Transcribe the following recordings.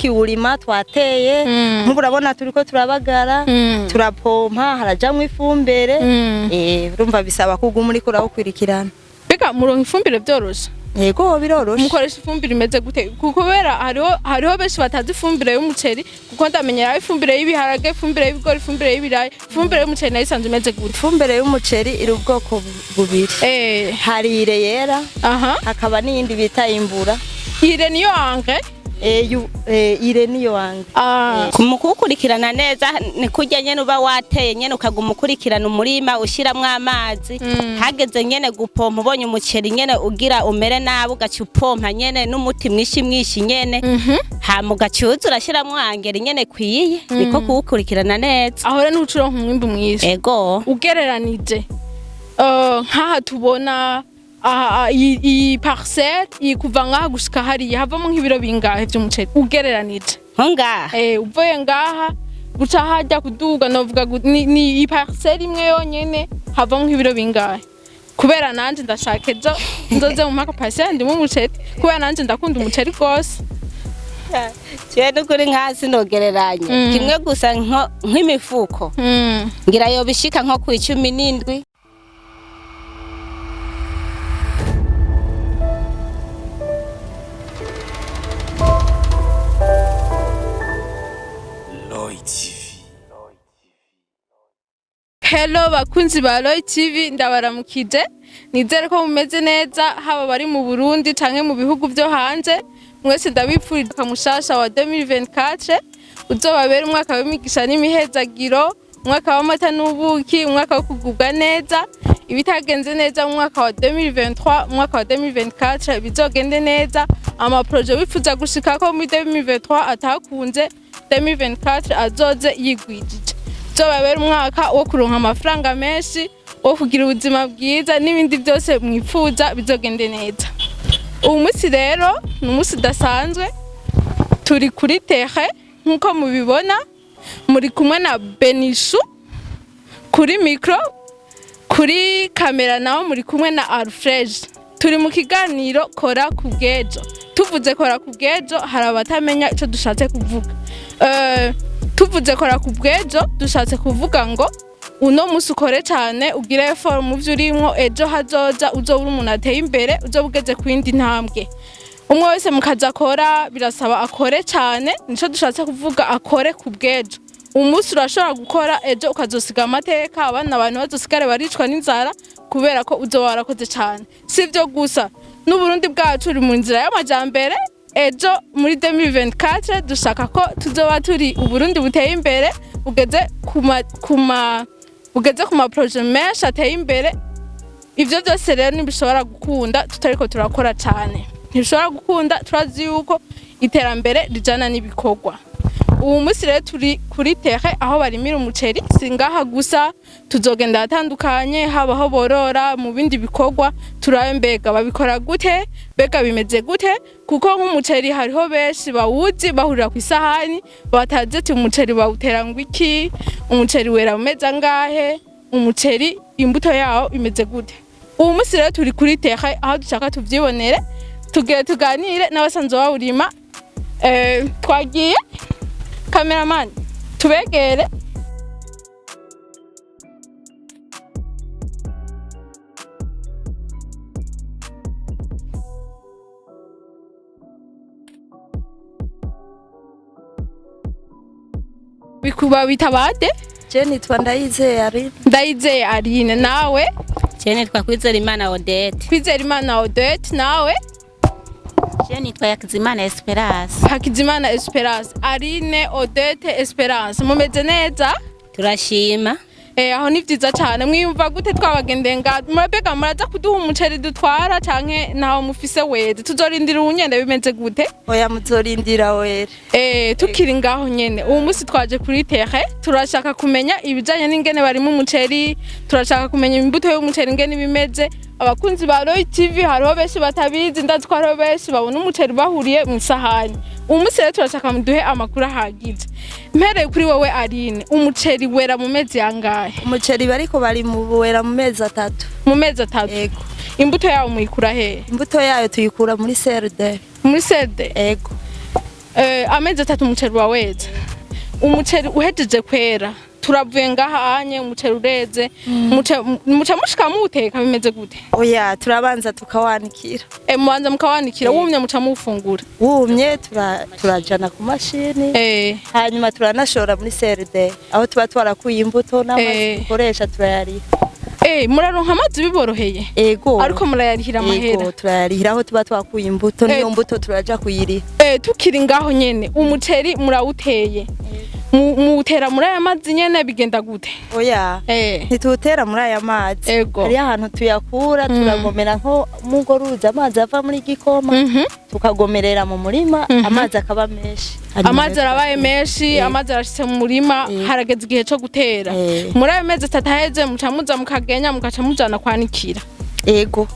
Tukiwurima twateye, nk'ubu urabona turiko turabagara, turapompa, harajamwo ifumbire. Urumva bisaba ko uguma uriko urawukurikirana. Mbega muronka ifumbire vyoroshe? Yego, biroroshe. Mukoresha ifumbire imeze gute? Kubera hariho benshi batazi ifumbire y'umuceri, kuko ndamenyera ifumbire y'ibiharage, ifumbire y'ibigori, ifumbire y'ibirayi. Ifumbire y'umuceri nayo isanzwe imeze gute? Ifumbire y'umuceri iri ubwoko bubiri. Hari urée yera, hakaba n'iyindi bita imbura. Urée niyo engrais? Urée niyo engrais. Mu kuwukurikirana neza ni kurya nyene uba wateye nyene, ukaguma ukurikirana umurima, ushiramwo amazi. Hageze nyene gupompa, ubonye umuceri nyene ugira umere nabi, ugaca upompa nyene n'umuti mwinshi mwinshi nyene, hama ugaca uza urashiramwo engrais nyene kwiye. Niko kuwukurikirana neza. Aho rero niho uca uronka umwimbu mwinshi. Ego. Ugereranije, nk'aha tubona aha, iyi parcelle iyi, kuva ngaha gushika hariya havamo nk'ibiro bingahe vy'umuceri ugereranije? Nko ngaha? Uvuye ngaha guca hajya kuduga, novuga ni iyi parcelle imwe yonyene, havamo nk'ibiro bingahe? Kubera nanje ndashaka ejo nzoze mu maka parcelle ndimo umuceri, kubera nanje ndakunda umuceri rwose. Jewe n'ukuri nka sinogereranya. Kimwe gusa nk'imifuko ngira yobishika nko ku 17. Lloyd TV. Hello bakunzi ba Roy TV, ndabaramukije. Nizere ko mumeze neza, haba bari mu Burundi canke mu bihugu vyo hanze. Mwese ndabipfurije kamushasha wa 2024 uzobabera umwaka w'imigisha n'imihezagiro, umwaka w'amata n'ubuki, umwaka wo kugubwa neza. Ibitagenze neza mu mwaka wa 2023, umwaka wa 2024 bizogende neza. Ama projets wifuza gushikako muri 2023 atakunze, 2024 azoze yigwijije. Uzobabera umwaka wo kuronka amafaranga menshi, wo kugira ubuzima bwiza, n'ibindi byose mwifuza bizogende neza. Uyu munsi rero ni umunsi udasanzwe. Turi kuri terrain nk'uko mubibona, muri kumwe na Benishu kuri micro, kuri kamera naho muri kumwe na Alfred. Turi mu kiganiro Kora ku bw'ejo. Tuvuze Kora ku bw'ejo, hari abatamenya icyo dushatse kuvuga. Tuvuze Kora ku bw'ejo, dushatse kuvuga ngo uno munsi ukore cyane, ugire effort mu byo urimwo, ejo hazoza uzobura umuntu ateye imbere, uzoba ugeze ku yindi ntambwe. Umwe wese mu kazi akora birasaba akore cyane. Nico dushatse kuvuga akore ku bw'ejo. Umunsi urashobora gukora, ejo ukazosiga amateka, abana abantu bazosigare baricwa n'inzara kubera ko uzoba warakoze cyane. Si ibyo gusa, n'Uburundi bwacu uri mu nzira y'amajambere. Ejo muri 2024 dushaka ko tuzoba turi Uburundi buteye imbere, bugeze ku ma projets menshi ateye imbere. Ivyo byose rero ntibishobora gukunda tutariko turakora cyane, ntibishobora gukunda. Turazi yuko iterambere rijana n'ibikorwa. Ubu munsi rero turi kuri terrain aho barimira umuceri. Si ngaha gusa, tuzogenda ahatandukanye, haba aho borora, mu bindi bikorwa, turabe mbega babikora gute, mbega bimeze gute. Kuko nk'umuceri hariho benshi bawuzi bahurira ku isahani, batazi ati umuceri bawutera ngo iki, umuceri wera umeze angahe, umuceri imbuto yawo imeze gute. Ubu munsi rero turi kuri terrain aho dushaka tuvyibonere, tugire tuganire n'abasanzwe bawurima. Twagiye cameraman, tubegere. Bikuba bitabade. Je nitwa Ndayizeye Aline. Ndayizeye Aline, nawe? Je nitwa Kwizera Imana Odette. Kwizera Imana Odette, nawe? Je nitwa Yakizimana Esperance. Hakizimana Esperance. Aline, Odette, Esperance, mumeze neza? Turashima. Aho ni vyiza cane. Mwiyumva gute twabagendeye nga murabega? Muraza kuduha umuceri dutwara canke ntawo mufise weze, tuzorindira uwunyene, bimeze gute? Oya, muzorindira were. Tukiri ngaho nyene, ubu munsi twaje kuri terrain, turashaka kumenya ibijanye n'ingene barimo umuceri, turashaka kumenya imbuto y'umuceri ingene ibimeze. Abakunzi ba Roy TV hariho benshi batabizi, ndazi ko hariho benshi babona umuceri bahuriye mu isahani. Ubu munsi rero turashaka muduhe amakuru ahagije. Mpereye kuri wowe Aline, umuceri wera mu mezi yangahe? Umuceri bariko bari mu wera mu mezi 3. Mu mezi 3? Ego. Imbuto yawo muyikura hehe? Imbuto yayo tuyikura muri CRD. Muri CRD? Ego. Amezi 3 umuceri uba weze. Umuceri uhejeje kwera, turavuye ngaha anye umuceri ureze, muca mushika muwuteka, bimeze gute? Oya, turabanza tukawanikira. Mubanza mukawanikira, wumye muca muwufungura? Wumye turajana ku mashini, hanyuma turanashora muri CRD aho tuba twarakuye imbuto n'amazi dukoresha turayariha. Muraronka amazi biboroheye? Ego. Ariko murayarihira amahera? Ego, turayarihira aho tuba twakuye imbuto, niyo mbuto turaja kuyiriha. Tukiri ngaho nyene, umuceri murawuteye, muwutera muri aya mazi nyene, bigenda gute? Oya, ntituwutera muri aya mazi. Hariyo ahantu tuyakura, turagomera nko mugo ruzi, amazi ava muri Gikoma, tukagomerera mu murima, amazi akaba menshi. Hanyuma Amazi rero arabaye menshi, amazi arashitse mu murima, harageze igihe co gutera. Muri ayo mezi 3 aheze muca muza mukagenya, mugaca mujana kwanikira? Ego.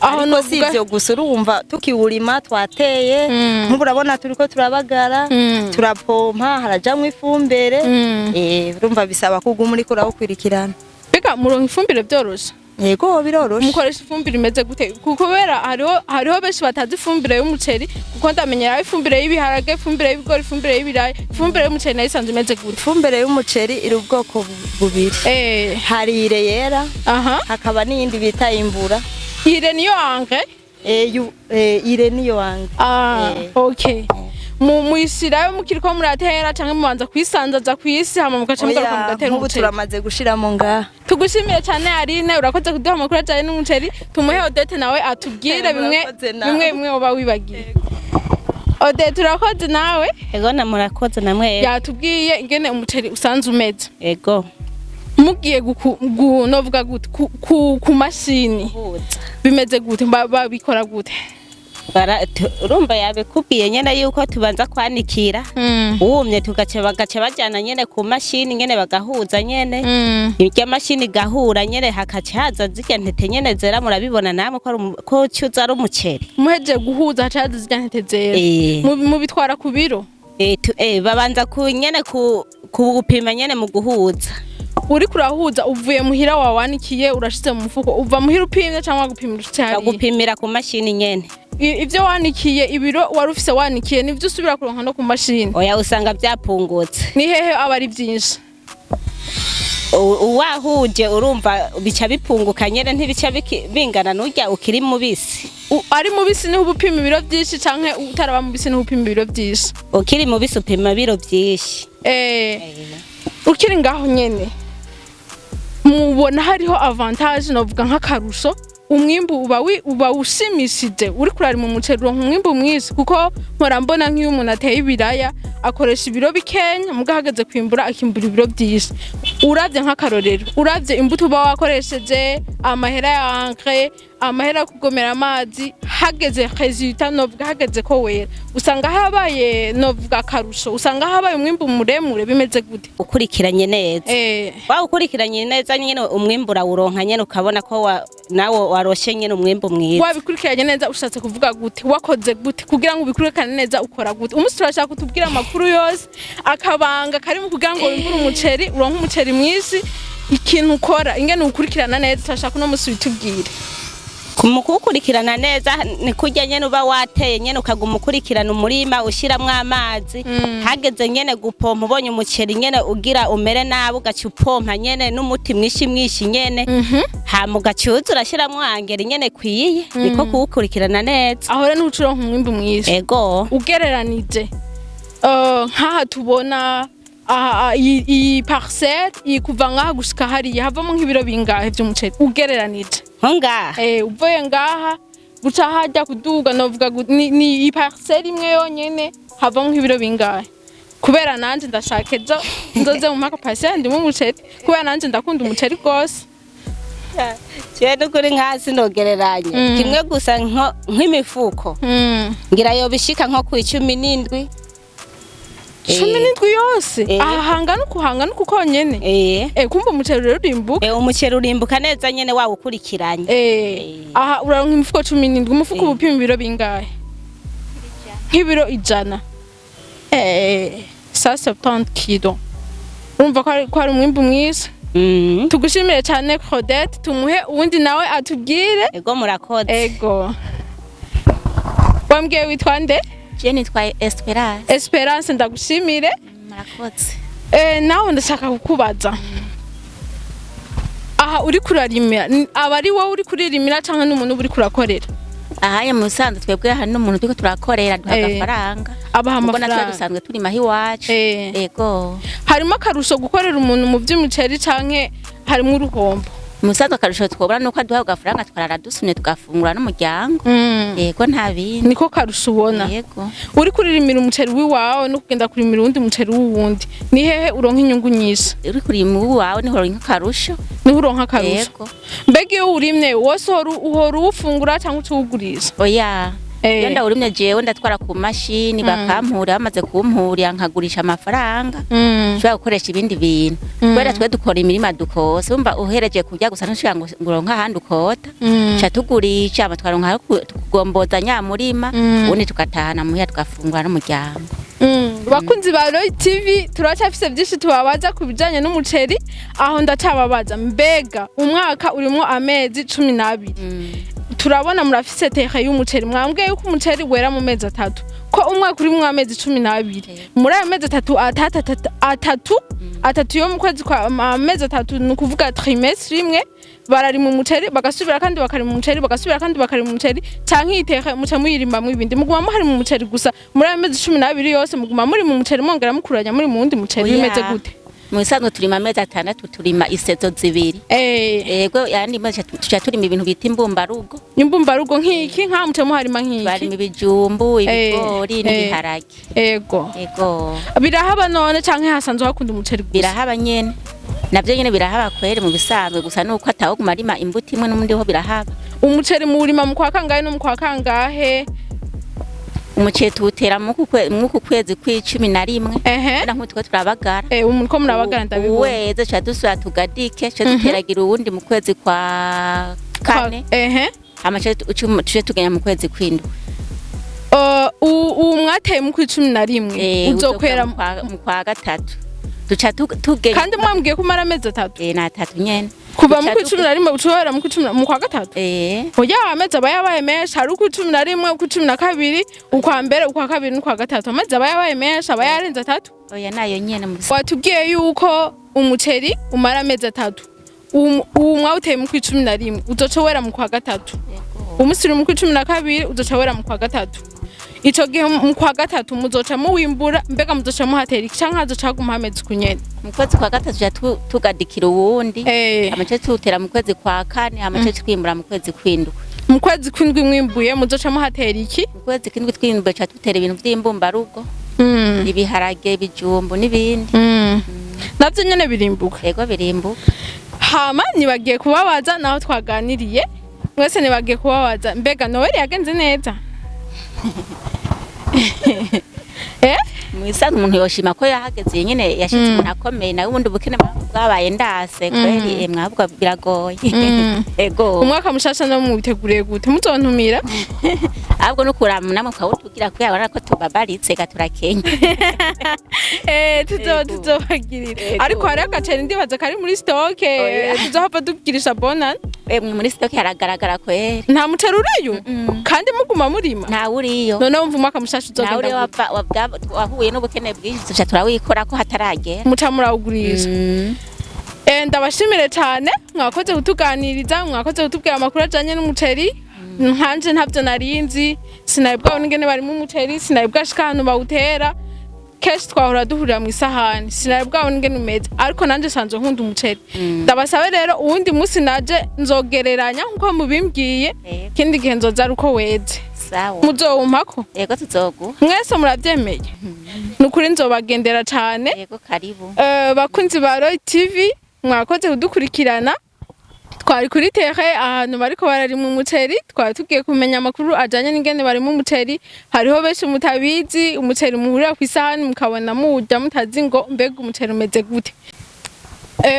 Aho Ariko si novuga ivyo gusa, urumva tukiwurima twateye, nk'ubu urabona turiko turabagara, turapompa, harajamwo ifumbire. Urumva bisaba ko uguma uriko urawukurikirana. Mbega muronka ifumbire vyoroshe? Yego, biroroshe. Mukoresha ifumbire imeze gute? Kubera hariho benshi batazi ifumbire y'umuceri, kuko ndamenyera ifumbire y'ibiharage, ifumbire y'ibigori, ifumbire y'ibirayi. Ifumbire y'umuceri nayo isanzwe imeze gute? Ifumbire y'umuceri iri ubwoko bubiri. Hari urée yera, hakaba n'iyindi bita imbura. Urée niyo engrais? Urée niyo wange. Ah, okay. Muyishirayo mukiriko muratera canke mubanza kuyisanzaza kw'isi, hama mugaca mugaruka Oya, mugatera nk'ubu umuceri? turamaze gushiramo ngaha. Tugushimiye cyane Aline, urakoze kuduha amakuru ajyanye n'umuceri. Tumuhe Odette nawe atubwire bimwe Murakoze nawe. bimwe bimwe uba wibagiye. Odette, urakoze nawe. Ego, na murakoze namwe. Yatubwiye ingene umuceri usanzwe umeze. Ego. Mugiye novuga gute, ku mashini bimeze gute? Babikora gute? Urumva yabikubwiye nyene yuko tubanza kwanikira, wumye tugaca bagaca bajana nyene ku mashini nyene, bagahuza nyene, irya mashini gahura nyene, hakaca haza zirya ntete nyene zera. Murabibona namwe ko ari ko cuza ari umuceri. Muhejeje guhuza haca haza zirya ntete zera? Eh. Mubitwara ku biro? Babanza ku nyene ku kuwupima nyene mu guhuza. Uriko urahuza, uvuye muhira wawanikiye, urashize mu mufuko, uva muhira upimye cyangwa gupimira ushitse hariya? Bagupimira ku mashini nyene. Ivyo wanikiye, ibiro wari ufise wanikiye, nivyo usubira kuronka no ku mashini? Oya, usanga byapungutse. Ni hehe aba ari vyinshi? Uwahuje urumva bica bipunguka nyene, ntibica bingana n'urya ukiri mubisi. Ari mubisi niho uba upima ibiro vyinshi, canke utaraba mubisi niho upima ibiro vyinshi? Ukiri mubisi upima ibiro vyinshi. Ukiri ngaho nyene, mubona hariho avantage, novuga nk'akarusho, umwimbu uba ushimishije? Uriko urarima umuceri uronka umwimbu mwinshi? Kuko mpora mbona nk'iyo umuntu ateye ibiraya akoresha ibiro bikenya, muga ahagaze kwimbura akimbura ibiro vyinshi. Uravye nk'akarorero, uravye imbuto uba wakoresheje, amahera ya engrais, amahera yo kugomera amazi, hageze résultat, novuga hageze ko wera, usanga habaye, novuga akarusho, usanga habaye umwimbu muremure, bimeze gute? Ukurikiranye neza, waba ukurikiranye neza nyene, umwimbu urawuronka nyene, ukabona ko nawe waroshe nyene umwimbu mwiza. Wabikurikiranye neza ushatse kuvuga gute? Wakoze gute kugira ngo ubikurikirane neza? Ukora gute? Umunsi turashaka kutubwira amakuru yose, akabanga karimo kugira ngo wimbure umuceri, uronke umuceri mwinshi, ikintu ukora, ingene uwukurikirana neza. Turashaka uno munsi ubitubwire. Mu kuwukurikirana neza ni kurya nyene uba wateye nyene, ukaguma ukurikirana umurima, ushiramwo amazi, hageze nyene gupompa, ubonye umuceri nyene ugira umere nabi, ugaca upompa nyene n'umuti mwinshi mwinshi nyene, hama ugaca uza urashiramwo engrais nyene kwiye. Niko kuwukurikirana neza. Aho rero niho uca uronka umwimbu mwinshi? Ego. Ugereranije, nk'aha tubona aha, iyi parcelle iyi, kuva ngaha gushika hariya havamo nk'ibiro bingahe vy'umuceri ugereranije? Nko ngaha? Uvuye ngaha guca hajya kuduga, novuga ni iyi parcelle imwe yonyene, havamo nk'ibiro bingahe? Kubera nanje ndashaka ejo nzoze mu maka parcelle ndimo umuceri, kubera nanje ndakunda umuceri rwose. Jewe n'ukuri nkaha sinogereranya. Kimwe gusa nk'imifuko ngira yobishika nko ku 17. 17 yose? Eh. Aha hangana uku, hangana uku konyene? Eh. Kumva umuceri rero urimbuka. Umuceri urimbuka neza nyene wawukurikiranye. Aha uraronka imifuko 17. Umufuko uba upima ibiro bingahe? Nk'ibiro 100, 170 kilo. Urumva ko ari umwimbu mwiza. Tugushimire cyane Claudette, tumuhe uwundi nawe atubwire. Ego, murakoze. Ego, wambwiye witwa nde? Je nitwa Esperance. Esperance, ndagushimire. Murakoze. Nawe ndashaka kukubaza, aha uri kurarimira, aba ari wowe uri kuririmira canke n'umuntu uba uri kurakorera? Ahaye mu bisanzwe twebwe hari n'umuntu turiko turakorera, duha agafaranga. Abaha Ubwo natwe amafaranga. dusanzwe turima aho iwacu. Ego. Harimo akarusho gukorera umuntu mu by'umuceri canke harimo uruhombo? Mu bisanzwe akarusho twobora nuko aduha agafaranga, twarara dusumye, tugafungura n'umuryango. Yego, nta bindi. Niko karusho ubona? Yego. Uri kuririmira umuceri w'iwawe no kugenda kurimira uwundi muceri w'uwundi, ni hehe uronka inyungu nyinshi? Uri kurima uwawe niho uronka akarusho. Niho uronka akarusho? Yego. Mbega iyo urimye wose uhora uwufungura cyangwa uca uwugurisha? Oya, iyo ndawurimye jewe ndatwara ku mashini bakampura, bamaze kumpurira nkagurisha amafaranga nshobora gukoresha ibindi bintu, kubera twe dukora imirima dukose, wumva uhereje kurya gusa ntushobora ngo uronke ahandi ukota. Ca tugurisha hama tukaronka aho kugomboza nyamurima, ubundi tugatahana muhira tugafungura n'umuryango. Bakunzi ba Roy TV, turacyafise byinshi tubabaza ku bijanye n'umuceri. Aho ndacababaza, mbega umwaka urimwo amezi 12, turabona murafise terre y'umuceri, mwambwiye yuko umuceri wera mu mezi 3, ko umwaka urimwo amezi 12, muri ayo mezi 3 atatu atatu atatu atatu yo mu kwezi kwa amezi 3, ni ukuvuga trimestre imwe, bararima umuceri, bagasubira kandi bakarima umuceri, bagasubira kandi bakarima umuceri, canke iyi terre muca muyirimamwo ibindi, muguma muharima umuceri gusa muri ayo mezi 12 yose, muguma muri mu muceri, mwongera mukuranya muri mu wundi muceri? Oya. Bimeze gute? Mu bisanzwe turima amezi 6, turima i saison 2. Yego, ayandi mezi tuca turima ibintu bita imbumbarugo. Imbumbarugo nk'iki, nka muca muharima nk'iki? Barima ibijumbu, ibigori n'ibiharage. Yego. Birahaba none canke hasanzwe hakunda umuceri gusa? Birahaba nyene, navyo nyene birahaba kweri mu bisanzwe, gusa nuko atawuguma arima imbuto imwe n'ubundi ho birahaba. Umuceri muwurima mu kwa kangahe no mu kwa kangahe? Umuceri tuwutera mw'uku kwezi kw'11. Na nk'utwo turabagara. Umuntu ko murabagara, ndabibona. Uweze ca dusubira tugadike, ca duteragira uwundi mu kwezi kwa kane. Hama tuce tugenya mu kwezi kw'indwi. Uwu mwateye mu kw'11 uzokwera mu kwa gatatu duca tugenya. Kandi mwambwiye ko umara amezi 3? Ni 3 nyene. Kuva mu Duca kw'11 uca mu kw'icumi mu kwa gatatu? Eh. Oya, amezi aba yabaye menshi. Hari ukw'11, ukw'12, ukwa mbere, ukwa kabiri n'ukwa gatatu. Amezi aba yabaye menshi, aba yarenze 3. Oya, nayo nyene mu Watubwiye yuko umuceri umara amezi 3. Uwu mwawuteye mu kw'11 uzoca wera mu kwa gatatu. Umunsi uri mu kw'12, uzoca wera mu kwa gatatu. Ico gihe mu kwa gatatu muzoca muwimbura, mbega muzoca muhatera iki canke hazoca haguma hameze uku nyene? Mu kwezi kwa gatatu tuca tugadikira uwundi, amace tuwutera mu kwezi kwa kane, amace twimbura mu kwezi kw'indwi. Mu kwezi kw'indwi mwimbuye muzoca muhatera iki? Mu kwezi kw'indwi twimbuye tuca dutera ibintu vy'imbumbarugo, ibiharage, ibijumbu n'ibindi. Navyo nyene birimbuka? Yego, birimbuka. Hama nibagiye kubabaza, naho twaganiriye mwese, nibagiye kubabaza, mbega Noel yagenze neza? Mu bisanzwe umuntu yoshima ko yahageze nyene, yashitse umuntu akomeye, nawe ubundi ubukene bwabaye ndase kweri, mwabwo biragoye. Ego. Umwaka mushasha no muwiteguriye gute? Muzontumira? Ahubwo no kurama namwe ukawutugira kubera urabona ko tubabaritse ga turakenya. Tuzobagirira. Ego. Ariko hariho agaceri ndibaza kari muri stock. Oya. Tuzohava tugirisha bonane. Emwe, muri stock haragaragara kweri. Nta muceri uriyo kandi muguma murima? Ntawe uriyo. None wumva umwaka mushasha Ntawe uriyo. uzogenda gute? Wahuye n'ubukene bwinshi, tuca turawikora ko hataragera. Muca murawugurisha. Ndabashimire cyane, mwakoze kutuganiriza, mwakoze kutubwira amakuru ajanye n'umuceri. Nkanje ntabyo narinzi, sinari bwabona ingene barimo umuceri, sinari bwashika ahantu bawutera. Kenshi twahora duhurira mu isahani, sinari bwabona ingene umeze, ariko nanje sanzwe nkunda umuceri. Ndabasabe rero uwundi munsi naje nzogereranya nkuko mubimbwiye. Yego. Ikindi gihe nzoza ari uko weze. Sawa. Muzowumpako? Yego, tuzoguha. Mwese murabyemeye? Ni ukuri nzobagendera cyane. Yego, karibu. Bakunzi ba Roy TV, mwakoze kudukurikirana. Twari kuri terre ahantu bariko bararima umuceri, twari tugiye kumenya amakuru ajanye n'ingene barima umuceri. Hariho benshi mutabizi, umuceri muhurira ku isahani mukabona muwurya mutazi ngo mbega umuceri umeze gute.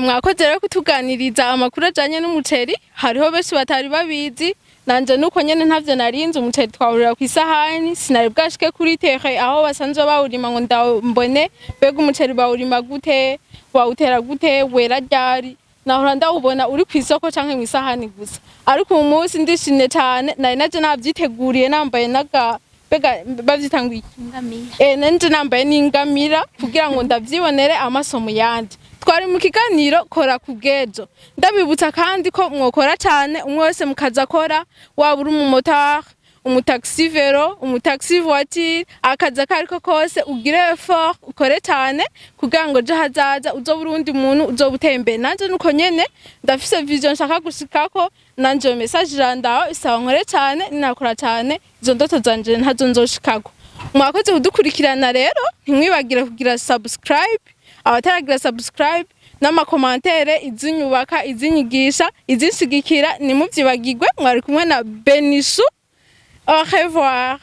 Mwakoze rero kutuganiriza amakuru ajanye n'umuceri. Hariho benshi batari babizi, nanje nuko nyene ntavyo narinzi. Umuceri twahurira ku isahani, sinari bwashike kuri terre aho basanzwe bawurima ngo mbone mbega umuceri bawurima gute, bawutera gute, wera ryari. Nahora ndawubona uri ku isoko canke mu isahani gusa, ariko uyu munsi ndishimye cane, nari naje navyiteguriye, nambaye n'aga Mbega bavyita ngo iki? Nanje nambaye n'ingamira kugira ngo ndavyibonere amaso mu yandi. Twari mu kiganiro Kora ku bw'ejo. Ndabibutsa kandi ko mwokora cyane, umwe wese mukaza akora, waba uri umumotari, umutaxi vélo, umutaxi voiture, akazi ako ariko kose, ugire effort, ukore cyane kugira ngo ejo hazaza uzobe urundi muntu, uzoba uteye imbere. Nanje nuko nyene ndafise vision nshaka gushikako. Nanje iyo message irandaho, isaba nkore cyane. Ninakora cyane, izo ndoto zanje ntazo nzoshikako. Mwakoze kudukurikirana. Rero ntimwibagire kugira subscribe, abataragira subscribe, n'ama commentaires, izinyubaka, izinyigisha, izinshigikira, ntimuvyibagirwe. Mwari kumwe na Benishu. Au revoir.